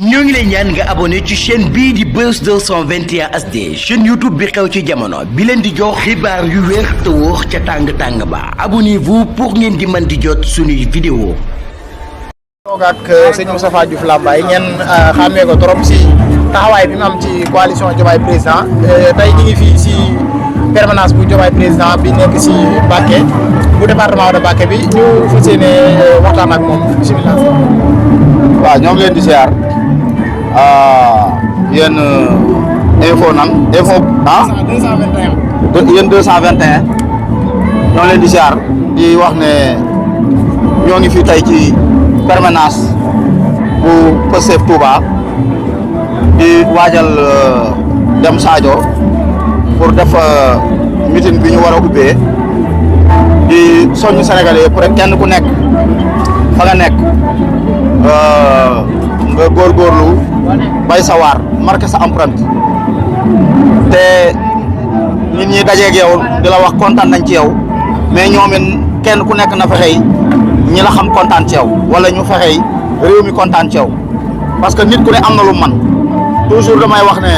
ñoo ngi lay ñaan nga abonné ci chaîne bii di Buzz 221 HD chaîne YouTube bi xew ci jamono bi leen di jox xibaar yu wér te wóor ca tàng ba abonnez-vous pour ngeen di mën di jot suñuy vidéo. toog ak sëñ Moustapha Diouf Lambaye ngeen xàmmee ko trop si taxawaay bi mu am ci coalition Diomaye Président tey ñu ngi fii si permanence bu Diomaye Président bi nekk si Mbacké bu département de Mbacké bi ñu fas yéene waxtaan ak moom bisimilah. waaw ñoo ngi leen di siyaar yéen info yéen 221 ñoo leen di siyaar di wax ne ñoo ngi fi tey ci permanence bu Pastef Touba di waajal dem Sadio pour def meeting bi ñu war a ubbee di soññ Sénégalais yëpp rek kenn ku nekk fa nga nekk nga góorgóorlu bay sa waar marqué sa empreinte te nit ñi dajeeg yow di la wax kontaan nañ ci yow mais ñoom it kenn ku nekk na fexey ñi la xam kontaan ci yow wala ñu fexey réew mi kontaan ci yow parce que nit ku ne am na lu man toujours damay wax ne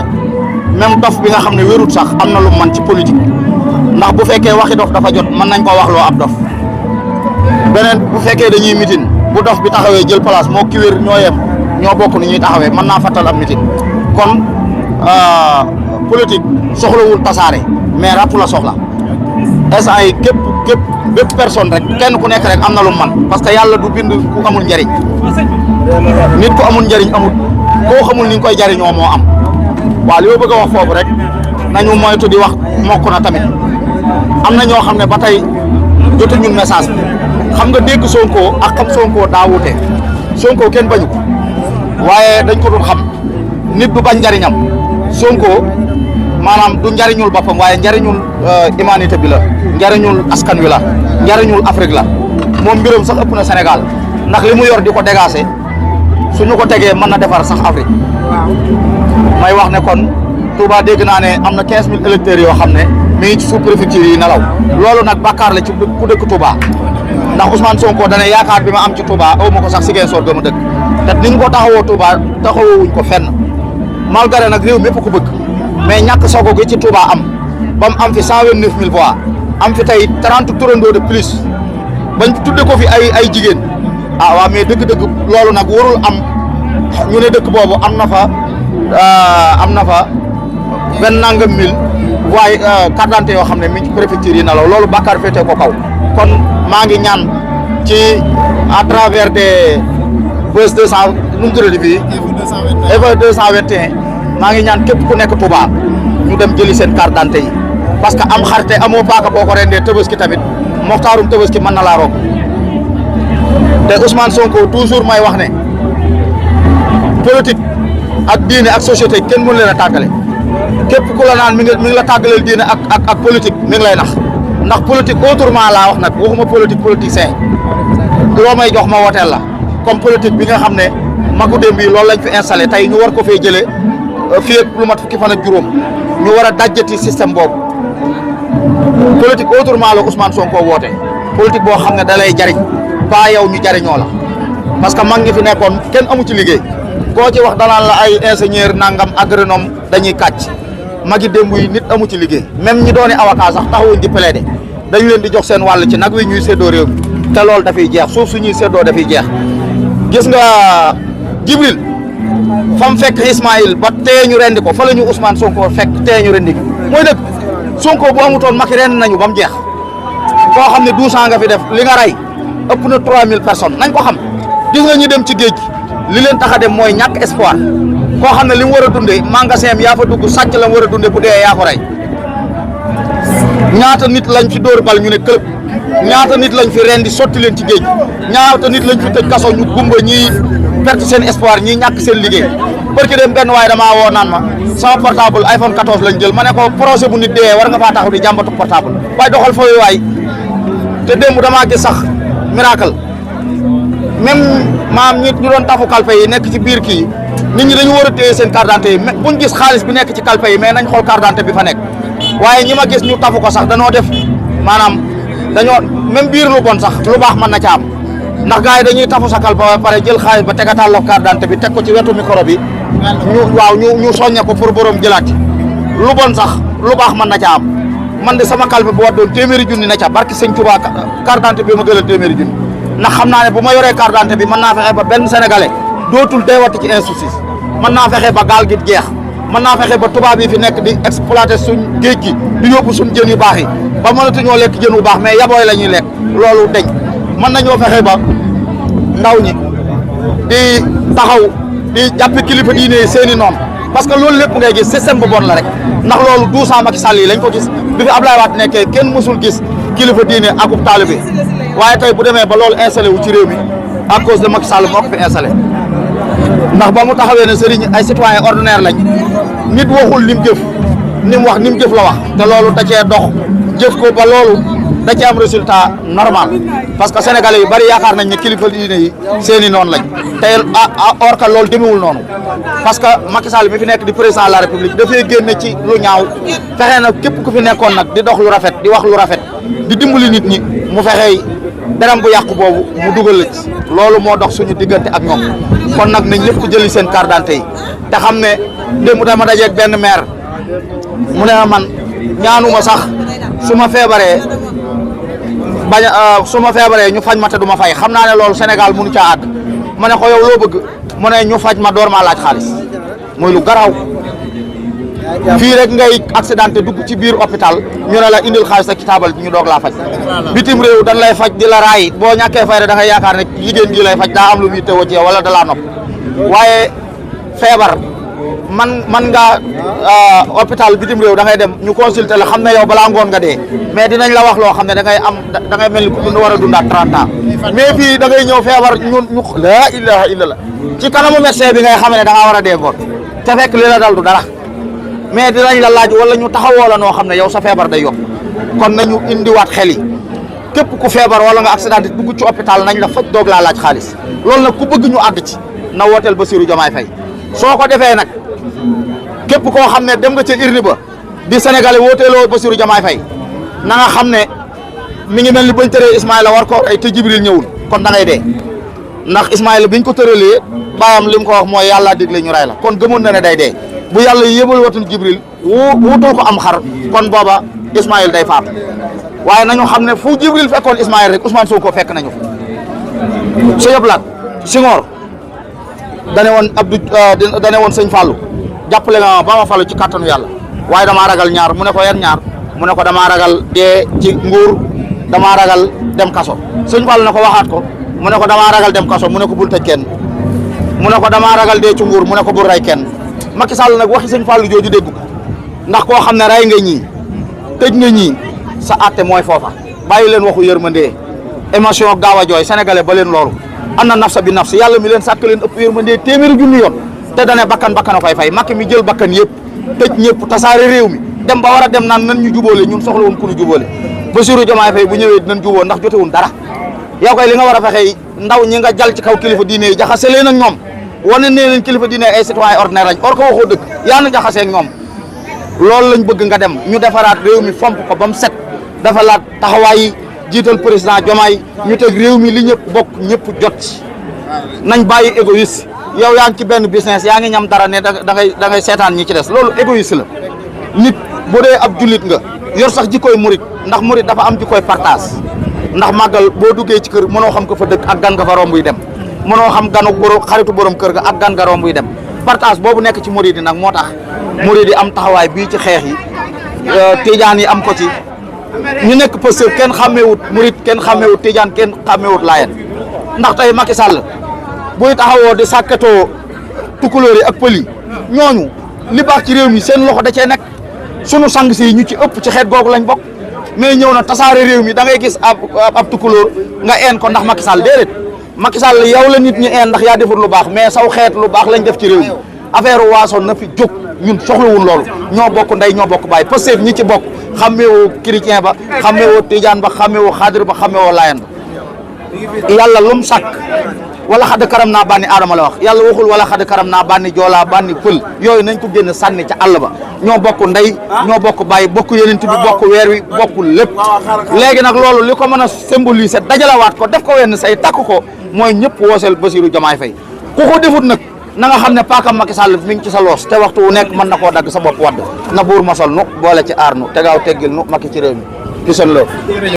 même dof bi nga xam ne wérut sax am na lu man ci politique ndax bu fekkee waxi dof dafa jot mën nañ ko wax loo ab dof beneen bu fekkee dañuy mitin bu dof bi taxawee jël place moo ki wér ñoo yem ñoo bokk ni ñuy taxawee mën naa fattal ab mitin kon politique soxlawul tasaare mais ràpp la soxla instant yi bépp personne rek kenn ku nekk rek am na lu man parce que yàlla du bind ku amul njariñ nit ku amul njariñ amul koo xamul ni nga koy jariñoo moo am waaw li ma bëgg a wax foofu rek nañu moytu di wax mokk na tamit am na ñoo xam ne ba tey jotu ñun message bi xam nga dégg Sonko ak xam Sonko daa wute Sonko kenn bañu ko waaye dañ ko dul xam nit du bañ njariñam Sonko maanaam du njariñul boppam waaye njariñul humanité bi la njariñul askan wi la njariñul Afrique la moom mbiram sax ëpp na Sénégal ndax li mu yor di ko dégager suñu ko tegee mën na defar sax Afrique may wax ne kon Touba dégg naa ne am na 15000 électeurs yoo xam ne mi ngi ci sous-préfecture yi nelaw loolu nag bàkkaar la ci ku dëkk Touba ndax Ousmane Sonko dana yaakaar bi ma am ci Touba aw ma ko sax Ziguinchor ga ma dëkk te ni ñu ko taxawoo Touba taxawuñ ko fenn malgré nag réew mépp ko bëgg mais ñàkk sogo gi ci Touba am ba mu am fi 129000 voix am fi tey 30 turandoo de plus bañ tudde ko fi ay jigéen waaw mais dëgg-dëgg loolu nag warul am ñu ne dëkk boobu am na fa benn nangam mille voix carte d'identité yoo xam ne mi ngi ci préfecture yi na loolu bàkkaar féete ko kaw kon maa ngi ñaan ci à travers des Buzz 200 nu mu tuddati fii Info 221 maa ngi ñaan képp ku nekk Touba ñu dem jëli seen carte d'identité yi parce que am xarte amoo paaka boo ko rendee Tabaski tamit moxtaarum Tabaski mën na laa roog te Ousmane Sonko toujours may wax ne politique ak diine ak société kenn mënu leen a tàggale képp ku la naan mi ngi la tàggaleel diine ak politique mi ngi lay nax ndax politique autrement laa wax nag waxuma politicien loo may jox ma woteel la comme politique bi nga xam ne magu démb yi loolu lañ fi installé tey ñu war ko fee jëlee fii ak lu mat fukki fan ak juróom ñu war a dajjati système boobu politique autrement la Ousmane Sonko woote politique boo xam ne da lay jariñ pas yow ñu jariñoo la parce que mag ñi fi nekkoon kenn amu ci liggéey koo ci wax danaan la ay ingénieur nangam agronome dañuy kàcc magi démb yi nit amu ci liggéey même ñi dooni avocat sax taxawuñ di plaider dañ leen di jox seen wàll ci nag wi ñuy séddoo réew mi te loolu dafay jeex suuf su ñuy séddoo dafay jeex gis nga Jibril fam fekk Ismaïl ba tee ñu rendi ko fa la ñu Ousmane Sonko fekk tee ñu rendi ko mooy dëgg Sonko bu amutoon Macky rend nañu ba mu jeex koo xam ne 12 ans nga fi def li nga rey ëpp na 3000 personnes nañ ko xam gis nga ñu dem ci géej gi li leen tax a dem mooy ñàkk espoir koo xam ne li mu war a dundee magasin am yaa fa dugg sàcc la mu war a dundee bu dee yaa ko rey ñaata nit lañ fi dóor bal ñu ne këlëb ñaata nit lañ fi rendi sotti leen ci géej ñaata nit lañ fi tëj kaso ñu gumba ñii perte seen espoir ñii ñàkk seen liggéey barki dem benn waaye damaa woo naan ma sama portable iPhone 14 lañ jël ma ne ko projet bu nit dee war nga faa taxaw di jàmbatu portable waaye doxal fooyu waay te démb damaa gis sax miracle même maam ñi ñu doon tafu kalpe yi nekk ci biir kii nit ñi dañu war a téye seen carte d'identité yi mais buñ gis xaalis bi nekk ci kalpe yi mais nañ xool carte d'identité bi fa nekk waaye ñi ma gis ñu tafu ko sax danoo def maanaam dañoo même biir lu bon sax lu baax mën na ca am ndax gars yi dañuy tafu sa kalpe ba pare jël xaalis ba tegatal la carte d'identité bi teg ko ci wetu micro bi ñu soññe ko pour borom jëlaat lu bon sax lu baax mën na ca am man de sama kalpe bu doon téeméeri junni na ca barki sëñ Touba carte d'identité bi ma gënal téeméeri junni ndax xam naa ne bu ma yoree carte d'identité bi mën naa fexe ba benn sénégalais dootul deewati ci injustice mën naa fexe ba gaal gi jeex mën naa fexe ba tubaab yi fi nekk di exploiter suñ géej gi di yóbbu suñ jën yu baax yi ba mënatuñoo lekk jën yu baax mais yabooy la ñuy lekk loolu deñ mën nañoo fexe ba ndaw ñi di taxaw di jàppe kilifa diine yi seen i noonu parce que loolu lépp ngay gis système bu bon la rek ndax loolu 12 ans Macky Sall yi lañ ko gis bi fi Abdoulaye Wade nekkee kenn mësul gis kilifa diine akub taalibe waaye tey bu demee ba loolu installé wu ci réew mi à cause de Macky Sall moo ko fi installé ndax ba mu taxawee ne sëriñ ay citoyen ordinaire lañ nit waxul lim jëf ni mu wax ni mu jëf la wax te loolu da cee dox jëf ko ba loolu da cee am résultat normal parce que sénégalais yu bari yaakaar nañ ne kilifa diine yi seeni noonu lañ te or que loolu demewul noonu parce que Macky Sall mi fi nekk di président de la république dafay génne ci lu ñaaw fexe na képp ku fi nekkoon nag di dox lu rafet di wax lu rafet di dimbali nit ñi mu fexey deram bu yàqu boobu mu dugal la ci loolu moo dox suñu diggante ak ñoom kon nag nañ ñëpp jëli seen carte d'identité yi te xam ne démb dama dajeeg benn maire mu ne man ñaanuma sax su ma feebaree su ma feebaree ñu faj ma te du ma fay xam naa ne loolu Sénégal mënu caa àgg ma ne ko yow loo bëgg mu ne ñu faj ma door maa laaj xaalis mooy lu garaw fii rek ngay accidenté dugg ci biir hôpital ñu ne la indil xaalis ak ci taabal bi ñu doog laa faj bitim réew dañ lay faj di la raay boo ñàkkee fay rek da ngay yaakaar ne jigéen ji lay faj daa am lu muy teewoo ci yow wala da laa nopp waaye feebar man nga hôpital bitim réew da ngay dem ñu consulter la xam ne yow balaa ngoon nga dee mais dinañ la wax loo xam ne da ngay mel ni ku dund war a dundaat 30 ans mais fii da ngay ñëw feebar ñu laa ilaha illallah ci kanamu médecin bi ngay xam ne da ngaa war a dee ngoon te fekk li la dal du dara mais dinañ la laaj wala ñu taxawoo la noo xam ne yow sa feebar day yokk kon nañu indiwaat xel yi képp ku feebar wala nga accident dugg ci hôpital nañ la faj doog laa laaj xaalis loolu nag ku bëgg ñu àgg ci na wooteel Bassirou Diomaye Faye soo ko defee nag képp koo xam ne dem nga ca urne ba di Sénégalais wooteeloo Bassirou Diomaye Faye na nga xam ne mi ngi mel ni bañ tëree Ismaïla war koo ay te Jibril ñëwul kon da ngay dee ndax Ismaïla biñ ko tëralee baayam li mu ko wax mooy yàlla digle ñu ray la kon gëmoon na ne day dee bu yàlla yëbal watuñ Jibril wutoo ko am xar kon booba Ismaïla day faatu waaye nañu xam ne fu Jibril fekkoon Ismaïla rek Ousmane Sonko fekk nañu fa sëñ Ablaat Senghor dane woon Abdou dane woon sëñ Fallou jàppale nga ba ma falu ci kattanu yàlla waaye damaa ragal ñaar mu ne ko yan ñaar mu ne ko damaa ragal dee ci nguur damaa ragal dem kaso sëñ Fallou ne ko waxaat ko mu ne ko damaa ragal dem kaso mu ne ko bul tëj kenn mu ne ko damaa ragal dee ci nguur mu ne ko bul rey kenn Macky Sall nag waxi sëñ Fallou jooju dégg ko ndax koo xam ne rey nga ñii tëj nga ñii sa àtte mooy foofa bàyyi leen waxu yërmande émotion gaaw a jooy sénégalais ba leen loolu am na nafsa bi nafsi yàlla mi leen sàkk leen ëpp yërmande téeméeri junni yoon te dane bakkan a koy fay Macky mi jël bakkan yëpp tëj ñëpp tasaare réew mi dem ba war a dem naan nan ñu jubóole ñun soxla woon ku ñu jubóole Bassirou Diomaye Faye bu ñëwee dinañ jubóo ndax jotewun dara yow koy li nga war a fexe ndaw ñi nga jal ci kaw kilifa diine yi jaxase leen ak ñoom wane nee leen kilifa diine ay citoyen ordinaire lañ or ko waxoo dëgg yaa na jaxasee ak ñoom loolu lañ bëgg nga dem ñu defaraat réew mi fomp ko ba mu set defalaat taxawaay yi jiital président Diomaye ñu teg réew mi li ñëpp bokk ñëpp jot ci nañ bàyyi égoïste yow yaa ngi ci benn business yaa ngi ñam dara ne da ngay seetaan ñi ci des loolu égoïste la nit bu dee ab jullit nga yor sax jikkoy murit ndax murit dafa am jikkoy partage ndax màggal boo duggee ci kër mënoo xam ko fa dëkk ak gan nga fa romb yi dem mënoo xam ganu borom xaritu borom kër ga ak gan nga romb yi dem partage boobu nekk ci murit yi nag moo tax murit yi am taxawaay bii ci xeex yi tijaan yi am ko ci ñu nekk Pastef kenn xàmmeewut murit kenn xàmmeewut tijaan kenn xàmmeewut laayeen ndax tey Macky Sall buy taxawoo di sàkkatoo tukulóor yi ak pël yi ñooñu li baax ci réew mi seen loxo da cee nekk sunu sang si ñu ci ëpp ci xeet googu lañ bokk mais ñëw na tasaare réew mi da ngay gis ab tukulóor nga een ko ndax Macky Sall déedéet Macky Sall yow la nit ñi een ndax yaa deful lu baax mais saw xeet lu baax lañ def ci réew mi affaire waasoon na fi jóg ñun soxlawul loolu ñoo bokk ndey ñoo bokk baay Pastef ñi ci bokk xàmmeewoo chrétien ba xàmmeewoo tijaan ba xàmmeewoo xaadir ba xàmmeewoo laayeen ba yàlla lum sàkk wala xadd karam naa bànni aadama la wax yàlla waxul wala xadd karam naa bànni joolaa bànni pël yooyu nañ ko génn sànni ca àll ba ñoo bokk ndey ñoo bokk bàyyi bokk yenent bi bokk weer wi bokk lépp léegi nag loolu li ko mën a symboliser dajalawaat ko def ko wenn say takk ko mooy ñëpp wooseel Bassirou Diomaye Faye ku ko defut nag na nga xam ne paakam Macky Sall mi ngi ci sa loos te waxtu wu nekk mën na koo dagg sa bopp wadd na buur mosal nu boole ci aar nu tegaaw teggil nu Macky ci réew mi gisoon la